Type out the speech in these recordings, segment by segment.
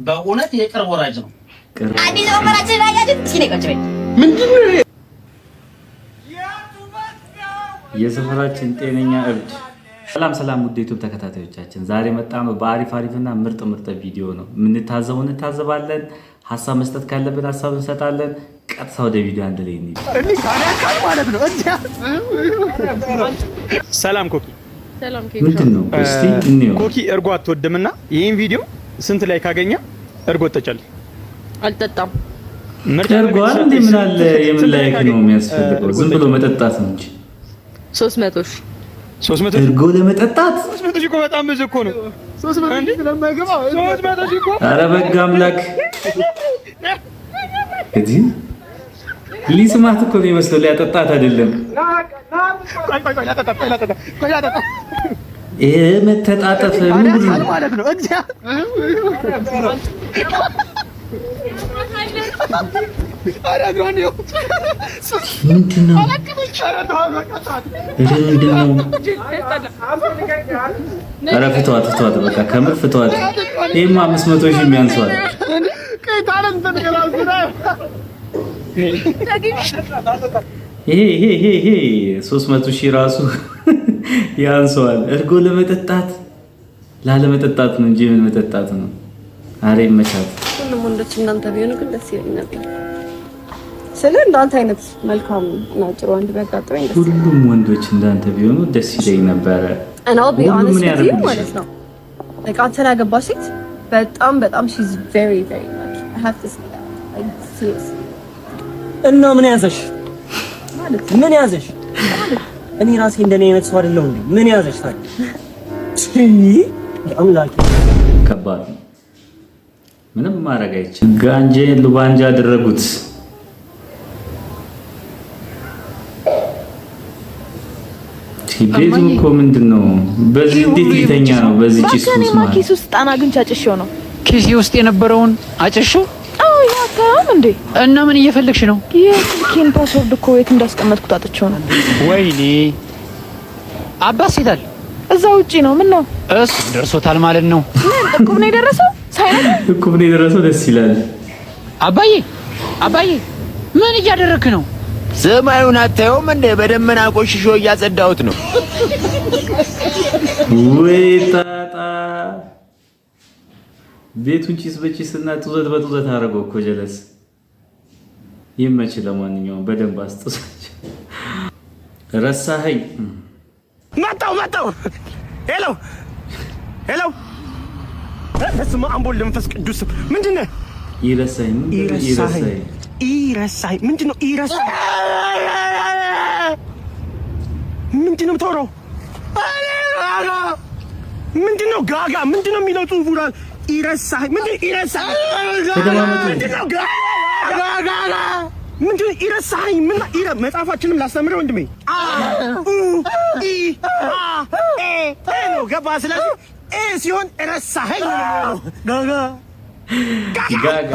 በእውነት የቅርብ ወራጅ ነው። አዲስ ወንበራችን አያችሁት? እስኪ ነይ ቁጭ በይ። ምንድን ነው? የሰፈራችን ጤነኛ እብድ። ሰላም ሰላም፣ ውድ ዩቱብ ተከታታዮቻችን፣ ዛሬ መጣ ነው በአሪፍ አሪፍና ምርጥ ምርጥ ቪዲዮ ነው። የምንታዘበው እንታዘባለን፣ ሀሳብ መስጠት ካለብን ሀሳብ እንሰጣለን። ቀጥታ ወደ ቪዲዮ አንድ ላይ እንሂድ። ማለት ነው። ሰላም ኮኪ። ሰላም። ምንድን ነው? እስቲ እንየው። ኮኪ እርጎ አትወድምና ይህን ቪዲዮ ስንት like ካገኘ እርጎ ትጠጫለሽ? አልጠጣም። ምርጫ እርጎ እንዴ? ምን አለ? የምን like ነው የሚያስፈልገው? ዝም ብሎ መጠጣት ነው እንጂ። 300,000። 300? እርጎ ለመጠጣት? 300,000 እኮ በጣም ብዙ እኮ ነው። 300,000 እኮ። ኧረ በግ አምላክ፣ እዚህ ሊስማት እኮ ነው የሚመስለው፣ ሊያጠጣት አይደለም። ቆይ ቆይ ቆይ፣ ላጠጣ፣ ቆይ ላጠጣ፣ ቆይ ላጠጣ። ይሄ መተጣጠፍ ምን ጉድ ነው? ማለት ነው። ምንድን ነው? ኧረ ምንድን ነው? ኧረ ፍቷት፣ ፍቷት፣ በቃ ከምር ፍቷት። ይሄማ 500,000 የሚያንሰዋል። ይሄ 300,000 ራሱ ያንሰዋል። እርጎ ለመጠጣት፣ ላለመጠጣት ነው እንጂ ምን መጠጣት ነው? አረ ይመቻት። ሁሉም ወንዶች እንዳንተ ቢሆኑ ግን ደስ ይለኝ ነበር። ስለ እንዳንተ አይነት መልካም እና ጥሩ ወንድ ቢያጋጥመኝ ደስ ይለኛል። ሁሉም ወንዶች እንዳንተ ቢሆኑ ደስ ይለኝ ነበረ። And I'll be ሁሉም honest ምን with you ያደርጉልሻል? ማለት ነው። Like አንተን ያገባ ሴት በጣም በጣም she's very very lucky. I have to say that. Like seriously. እና ምን ያዘሽ? ማለት ምን ያዘሽ? እኔ ራሴ እንደኔ አይነት ሰው አይደለሁ እንዴ? ምን ያዘሽ ታዲያ? አምላኬ። ከባድ ነው። ምንም ማድረግ አይችልም። ጋንጄ ሉባንጃ አደረጉት። ቤቱ እኮ ምንድን ነው? በዚህ እንዴት ሊተኛ ነው? በዚህ ጭስ ውስጥ ማለት ኪስ ውስጥ ጣና አግኝቼ አጭሼው ነው። ኪሴ ውስጥ የነበረውን አጨሽው? አዎ፣ ያታም እንዴ። እና ምን እየፈለግሽ ነው? የስልኬን password እኮ የት እንዳስቀመጥኩት አጥቼው ነው። ወይኔ፣ አባስ የታል? እዛ ውጪ ነው። ምን ነው? እሱ ደርሶታል ማለት ነው። ምን እቁብ ነው የደረሰው? ሳይነግረኝ? እቁብ ነው የደረሰው። ደስ ይላል። አባዬ፣ አባዬ፣ ምን እያደረግክ ነው? ሰማዩን አታየውም እንደ? በደመና ቆሽሾ እያጸዳሁት ነው። ወይ ጣጣ! ቤቱን ጭስ በጭስ እና ጡዘት በጡዘት አደረገው እኮ ጀለስ። ይመች። ለማንኛውም በደንብ አስጡሳቸው። ረሳኸኝ። መጣው መጣው። Hello hello። በስመ አብ ወወልድ ወመንፈስ ቅዱስ። ምንድን ነህ? ይረሳኝ። ኢረሳኸኝ፣ ኢረሳኸኝ። ምንድን ነው ኢረሳኸኝ? ምንድን ነው የምታወራው? ምንድን ነው ጋጋ? ምንድን ነው የሚለው ጽሁፉ? ኢረሳኸኝ። ምንድን ነው ኢረሳኸኝ? ተደማመጡ። ምንድን ነው ጋጋ? ምንድን ነው ኢረሳኸኝ? ምን ኢረ መጽሐፋችንም ላስተምረው ወንድሜ፣ አ ኡ ኢ አ ኤ ኤ ነው፣ ገባ? ስለዚህ ኤ ሲሆን ረሳኸኝ ነው። ጋጋ። ጋጋ፣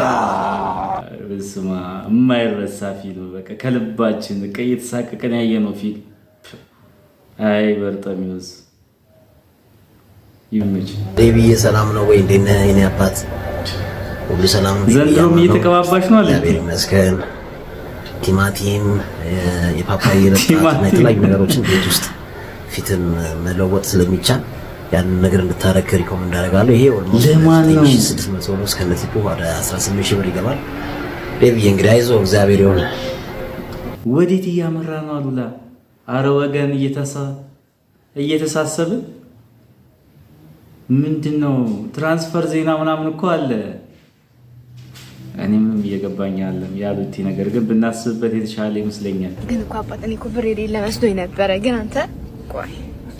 በስመ አብ፣ የማይረሳ ፊልም። በቃ ከልባችን በቃ እየተሳቀቀን ያየነው ፊልም። አይ በርጠሚዎስ ይመች። ቤቢዬ፣ ሰላም ነው ወይ? እንዴት ነህ የኔ አባት? ሁሉ ሰላም ነው? ዘንድሮም እየተቀባባሽ ነው አለ። እግዚአብሔር ይመስገን። ቲማቲም፣ የፓፓዬ መጣት እና የተለያዩ ነገሮችን ቤት ውስጥ ፊትን መለወጥ ስለሚቻል ያንን ነገር እንድታረግ recommend አደርጋለሁ። ይሄ almost ለማን ነው? 600 ነው፣ እስከነ tip ኡ ወደ 18 ሺህ ብር ይገባል። ቤቢዬ እንግዲህ አይዞህ፣ እግዚአብሔር ይሆነ። ወዴት እያመራ ነው አሉላ? አረ ወገን፣ እየተሳሰብን ምንድን ነው? Transfer ዜና ምናምን እኮ አለ። እኔ ምንም እየገባኝ አለም ያሉት ነገር ግን ብናስብበት የተሻለ ይመስለኛል። ግን እኮ አባት፣ እኔ እኮ ብር የሌለ መስሎኝ ነበረ። ግን አንተ ቆይ።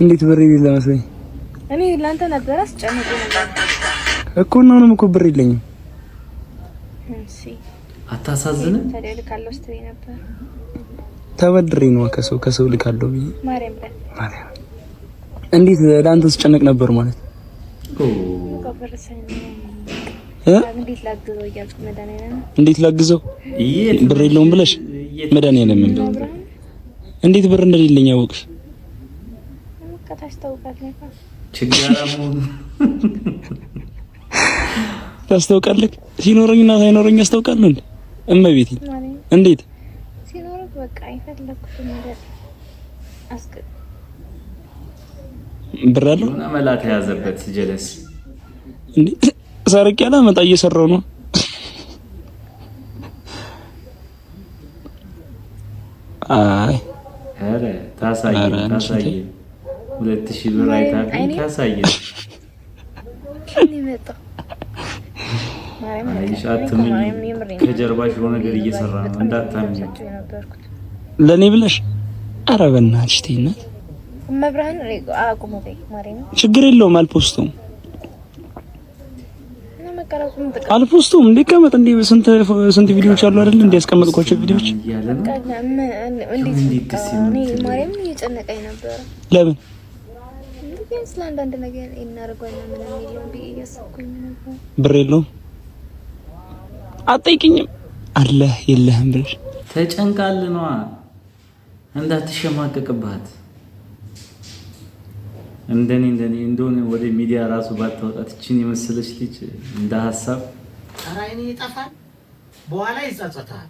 እንዴት ብር የሌለ መስሎኝ? እኔ ለአንተ ነበረ አስጨንቆ ነበር። እኮ። እና አሁንም እኮ ብር የለኝም። እሺ። አታሳዝንም? ታዲያ ልካለሁ ስትለኝ ነበር። ተበድሬ ነው፣ ከሰው ልካለሁ ብዬ። ማርያም በል። ማርያም። እንዴት ለአንተ ስጨነቅ ነበር ማለት? እኮ ብር እ? እንዴት ላግዘው እያልኩ መድኃኒዓለም። እንዴት ላግዘው ብር የለውም ብለሽ መድኃኒዓለም፣ እንዴት ብር እንደሌለኝ አወቅሽ? በቃ ታስታውቃለህ። ችጋራ መሆኑ። ታስታውቃለህ? ሲኖረኝና ሳይኖረኝ ያስታውቃለሁ እንዴ? እመቤቴ እንዴት ሲኖርህ በቃ የፈለኩትን ነገር ብር አለው የሆነ መላ ተያዘበት ጀለስ። እንዴ ሰርቄ አላመጣ እየሰራው ነው። አይ ኧረ ታሳየን ኧረ አንቺ ታሳየን፣ 2000 ብር አይታብኝ ታሳየን። የመጣው አይሽ አትመኝ፣ ከጀርባሽ የሆነ ነገር እየሰራ ነው እንዳታምኝ። ለእኔ ብለሽ ኧረ በእናትሽ ተይ እናት፣ መብርሃን አቁሙ በይ ማርያም ችግር የለውም አልፖስተውም እና መቀረጹ ጥቅም አልፖስተውም። እንዴ ቀመጥ እንዴ ስንት ስንት ቪዲዮዎች አሉ አይደል? እንዴ ያስቀመጥኳቸው ቪዲዮዎች እያለ ነው። እንዴት እንዴት ደስ እኔ የምትል ማርያም እየጨነቀኝ ነበረ። ለምን ቢያንስ ለአንዳንድ ነገር እናደርገዋለን ምንም የለውም ብዬ እያሰብኩኝ ነበር። ብር የለውም አትጠይቅኝም አለህ የለህም ብለሽ ተጨንቃል ነዋ፣ እንዳትሸማቀቅባት። እንደኔ እንደኔ እንደሆነ ወደ ሚዲያ ራሱ ባታወጣት ይችን የመሰለች ልጅ እንደ ሀሳብ። ኧረ አይኔ ይጠፋል፣ በኋላ ይጸጸታል።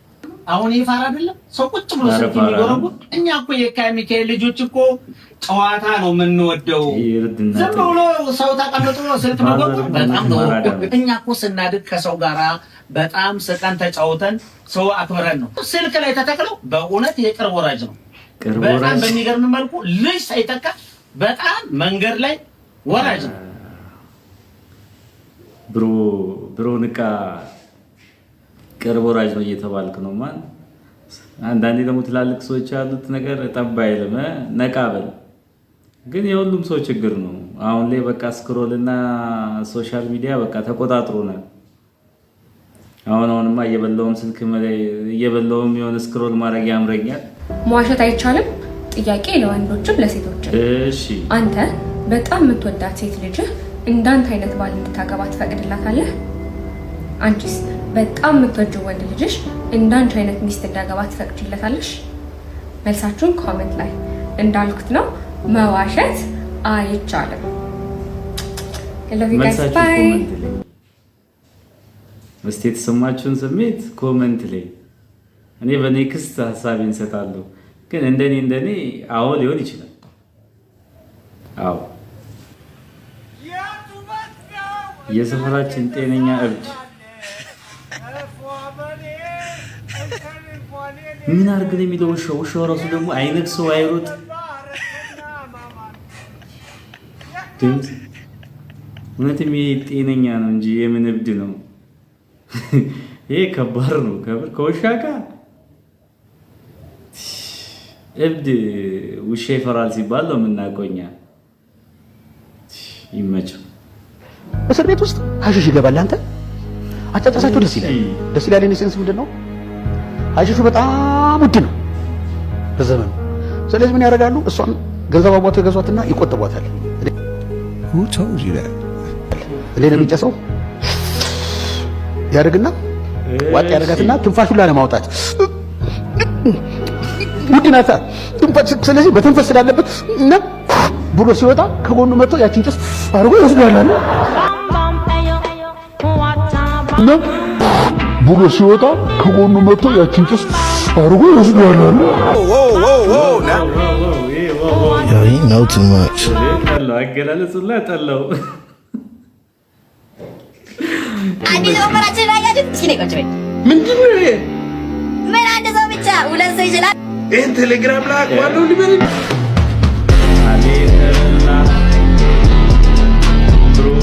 አሁን ይህ ፋራ አይደለም ሰው ቁጭ ብሎ ኧረ ስልክ ፋራ ነው። የሚጎረጉር። እኛ እኮ የካ ሚካኤል ልጆች እኮ ጨዋታ ነው የምንወደው። ይርድና ዝም ብሎ ሰው ተቀምጦ ስልክ መጎርጎር በጣም ነው። ማራዳ ነው። እኛ እኮ ስናድግ ከሰው ጋራ በጣም ስቀን ተጫውተን ሰው አክብረን ነው። ስልክ ላይ ተተክለው በእውነት የቅርብ ወራጅ ነው። ቅርብ በጣም ወራጅ በሚገርም መልኩ ልጅ ሳይተካ በጣም መንገድ ላይ ወራጅ ነው። Bro bro ንቃ፣ ቅርብ ወራጅ ነው እየተባልክ ነው ማን። አንዳንዴ ደግሞ ትላልቅ ሰዎች ያሉት ነገር ጠብ አይልም እ ነቃ በል። ግን የሁሉም ሰው ችግር ነው። አሁን ላይ በቃ scroll እና social media በቃ ተቆጣጥሮናል። አሁን አሁንማ እየበላውም ስልክ እየበላውም የሆነ scroll ማድረግ ያምረኛል። መዋሸት አይቻልም። ጥያቄ ለወንዶችም ለሴቶችም። እሺ። አንተ በጣም የምትወዳት ሴት ልጅህ እንዳንተ አይነት ባል እንድታገባ ትፈቅድላታለህ? አንቺስ በጣም የምትወጂው ወንድ ልጅሽ እንዳንቺ አይነት ሚስት እንዲያገባ ትፈቅጂለታለሽ? መልሳችሁን comment ላይ። እንዳልኩት ነው፣ መዋሸት አይቻልም። Love you guys. መልሳችሁ Bye. Comment ላይ እስቲ የተሰማችሁን ስሜት comment ላይ። እኔ በ next ሀሳቤን እንሰጣለሁ። ግን እንደኔ እንደኔ አዎ ሊሆን ይችላል። አዎ። የሰፈራችን ጤነኛ እብድ ምን አድርግ ነው የሚለው ውሻው። ውሻው ራሱ ደግሞ አይነክሰው አይሮጥ ድምፅ። እውነትም ይሄ ጤነኛ ነው እንጂ የምን እብድ ነው? ይሄ ከባድ ነው። ከብር ከውሻ ጋር እብድ ውሻ ይፈራል ሲባል ነው የምናውቀው እኛ። ይመቸው። እስር ቤት ውስጥ ሀሽሽ ይገባል። አንተ አጫጫሳቸው ደስ ይላል፣ ደስ ይላል። የኔ sense ምንድን ነው? ሀሽሹ በጣም ውድ ነው በዘመኑ። ስለዚህ ምን ያደርጋሉ? እሷን ገንዘብ አቧቶ የገዟትና ይቆጥቧታል። Who told you that? እኔ ነው የሚጨሰው ያደርግና ዋጥ ያደርጋትና ትንፋሹን ላለማውጣት ውድ ናታ ትንፋሽ። ስለዚህ በተንፈስ ስላለበት እና ብሎ ሲወጣ ከጎኑ መጥቶ ያችን ጭስ አድርጎ ይወስዳል አለ እና ብሎ ሲወጣ ከጎኑ መጥቶ ያችን ጭስ አድርጎ ይወስዳል አለ። Yo, he know too much. ጠላው፣ አገላለጹ ላይ ጠላው። አዲስ ወንበራችንን አያችሁት? እስኪ ነይ ቁጭ በይ። ምንድን ነው ይሄ? ምን አንድ ሰው ብቻ ሁለት ሰው ይችላል? ይህን ቴሌግራም ላይ አውቀዋለሁ ልበል? አሌተና bro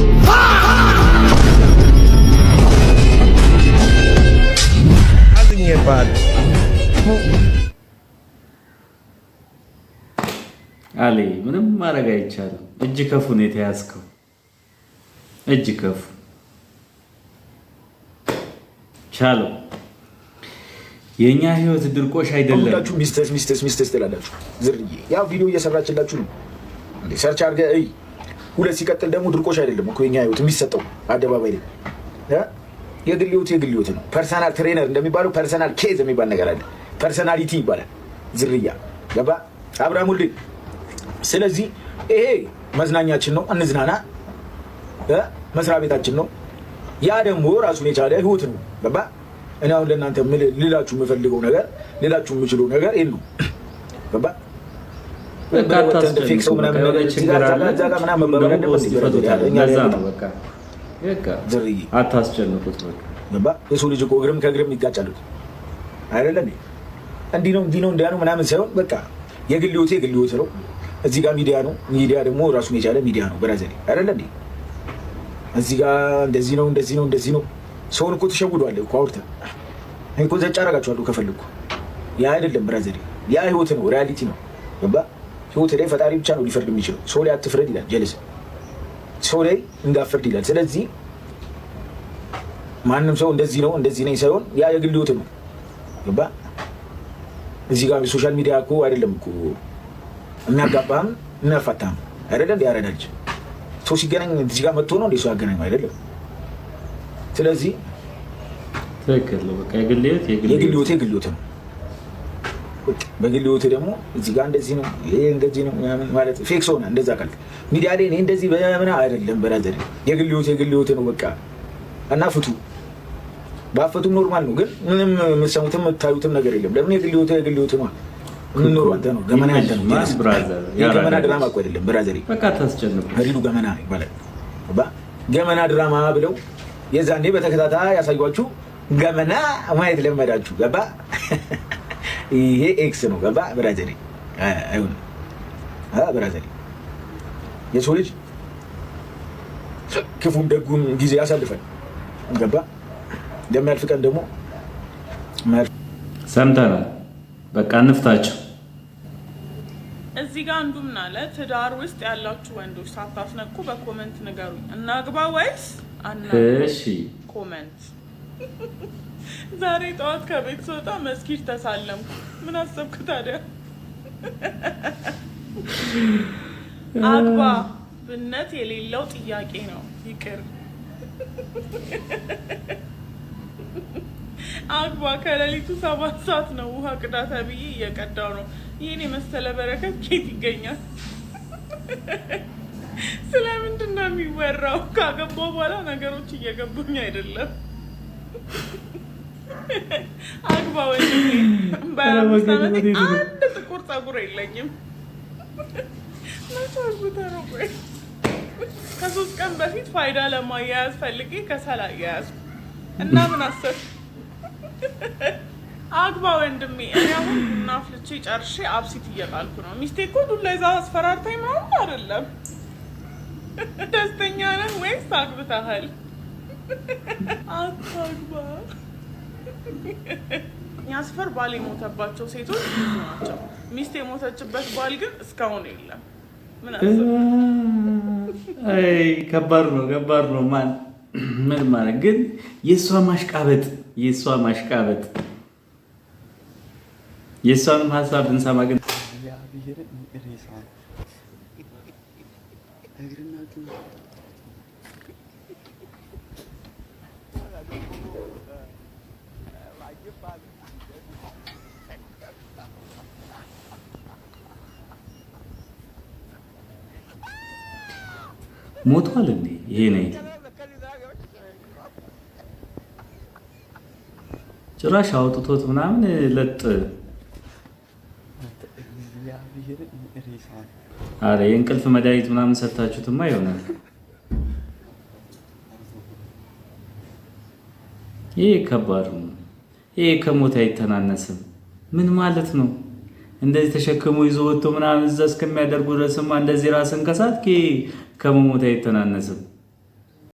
አዝኜብሃለሁ። አሌ ምንም ማድረግ አይቻልም። እጅ ከፉ ነው የተያዝከው። እጅ ከፉ ቻለው። የእኛ ህይወት ድርቆሽ አይደለም። ሁላችሁ ሚስትስ ሚስትስ ሚስትስ ትላላችሁ። ዝርዬ ያው ቪዲዮ እየሰራችላችሁ ነው እንዴ? Search አድርገህ እይ። ሁለት ሲቀጥል ደግሞ ድርቆሽ አይደለም እኮ የኛ ህይወት የሚሰጠው አደባባይ ላይ እ የግል ህይወት የግል ህይወት ነው። Personal trainer እንደሚባለው personal case የሚባል ነገር አለ። Personality ይባላል። ዝርያ ገባ አብርሃሙልን። ስለዚህ ይሄ መዝናኛችን ነው፣ እንዝናና። እ መስሪያ ቤታችን ነው። ያ ደግሞ ራሱን የቻለ ህይወት ነው። ገባ? እኔ አሁን ለእናንተ ልላችሁ የምፈልገው ነገር፣ ልላችሁ የምችለው ነገር ይሄን ነው። ገባ? በቃ fake ሰው ምናምን ነገር ችግር አለ። እዛ ጋር ምናምን ደግሞ መባባል በውስጥ ይፈቱታል። ለዛ ነው በቃ ዝርዬ አታስጨንቁት። በቃ ገባ? የሰው ልጅ እኮ እግርም ከእግርም ይጋጫሉ አይደለም? እንዲህ ነው እንዲህ ነው እንዲያ ነው ምናምን ሳይሆን በቃ የግል ህይወት የግል ህይወት ነው። እዚህ ጋር ሚዲያ ነው። ሚዲያ ደግሞ ራሱን የቻለ ሚዲያ ነው brother፣ አይደለ እንዴ? እዚህ ጋር እንደዚህ ነው እንደዚህ ነው እንደዚህ ነው። ሰውን እኮ ትሸውዷለህ እኮ አውርተህ። እኔ እኮ ዘጭ አደርጋችኋለሁ ከፈለኩ። ያ አይደለም brother፣ ያ ህይወት ነው፣ reality ነው። ገባ? ህይወት ላይ ፈጣሪ ብቻ ነው ሊፈርድ የሚችለው። ሰው ላይ አትፍረድ ይላል ጀለስ፣ ሰው ላይ እንዳፈርድ ይላል። ስለዚህ ማንም ሰው እንደዚህ ነው እንደዚህ ነኝ ሳይሆን ያ የግል ህይወት ነው። ገባ? እዚህ ጋር social media እኮ አይደለም እኮ የሚያጋባህም የሚያፋታህም አይደለም። ያረዳል ሰው ሲገናኝ እዚህ ጋር መጥቶ ነው እንደ ሰው ያገናኘው አይደለም። ስለዚህ ትክክል ነው። በቃ የግል ህይወት የግል ህይወት የግል ህይወት ነው። በግል ህይወት ደግሞ እዚህ ጋር እንደዚህ ነው ይሄ እንደዚህ ነው ምናምን ማለት fake ሰው ነህ እንደዛ ካልክ ሚዲያ ላይ እኔ እንደዚህ በምና አይደለም brother፣ የግል ህይወት የግል ህይወት ነው በቃ። እና ፍቱ። ባፈቱም normal ነው፣ ግን ምንም የምትሰሙትም የምታዩትም ነገር የለም። ለምን የግል ህይወት የግል ህይወት ነው። የምንኖረው አንተ ነው፣ ገመና አንተ ነው። የገመና ድራማ እኮ አይደለም brother፣ በቃ ታስጨንቁ። real ኡ ገመና ይባላል። ገመና ድራማ ብለው የዛኔ በተከታታይ ያሳዩአችሁ ገመና ማየት ለመዳችሁ። ገባ? ይሄ X ነው። ገባ brother? አይሆንም brother። የሰው ልጅ ክፉም ደጉም ጊዜ ያሳልፋል። ገባ? እንደሚያልፍ ቀን ደግሞ ሰምተናል። በቃ እንፍታቸው። እዚህ ጋር አንዱ ምን አለ፣ ትዳር ውስጥ ያላችሁ ወንዶች ሳታስነኩ በ comment ንገሩኝ፣ እናግባ ወይስ አናግባ? እሺ Comment። ዛሬ ጠዋት ከቤት ስወጣ መስጊድ ተሳለምኩ። ምን አሰብክ ታዲያ? አግባ ብነት የሌለው ጥያቄ ነው። ይቅር አግባ። ከሌሊቱ 7 ሰዓት ነው። ውሃ ቅዳ ተብዬ እየቀዳው ነው። ይህን የመሰለ በረከት ኬት ይገኛል? ስለምንድን ነው የሚወራው? ካገባው በኋላ ነገሮች እየገቡኝ አይደለም። አግባ ወንድሜ። በ25 ዓመቴ አንድ ጥቁር ፀጉር የለኝም። መቼ አግብተህ ነው? ቆይ ከ3 ቀን በፊት ፋይዳ ለማያያዝ ፈልጌ ከሰል አያያዝኩ እና ምን አሰብክ? አግባ ወንድሜ። እኔ አሁን ቡና አፍልቼ ጨርሼ አብሲት እየጣልኩ ነው። ሚስቴ እኮ ዱላ ይዛ አስፈራርታኝ ምናምን አይደለም። ደስተኛ ነህ ወይስ አግብተሃል? አታግባ። እኛ ሰፈር ባል የሞተባቸው ሴቶች ብዙ ናቸው። ሚስት የሞተችበት ባል ግን እስካሁን የለም። ምን አሰብክ? አይ ከባድ ነው፣ ከባድ ነው። ማን ምን ማለት ግን የእሷ ማሽቃበጥ የእሷንም ሀሳብ ብንሰማ ግን እግዚአብሔርን ሬሳ ነው። እግርና እጁ ሞቷል እንዴ? ይሄ ነው ጭራሽ አውጥቶት ምናምን ለጥ እግዚአብሔርን ሬሳ ነው። አረ የእንቅልፍ መድኃኒት ምናምን ሰጥታችሁትማ ይሆናል። ይሄ ከባድ ነው። ይሄ ከሞት አይተናነስም። ምን ማለት ነው? እንደዚህ ተሸክሞ ይዞ ወጥቶ ምናምን እዛ እስከሚያደርጉ ድረስማ እንደዚህ ራስን ከሳት ከመሞት አይተናነስም።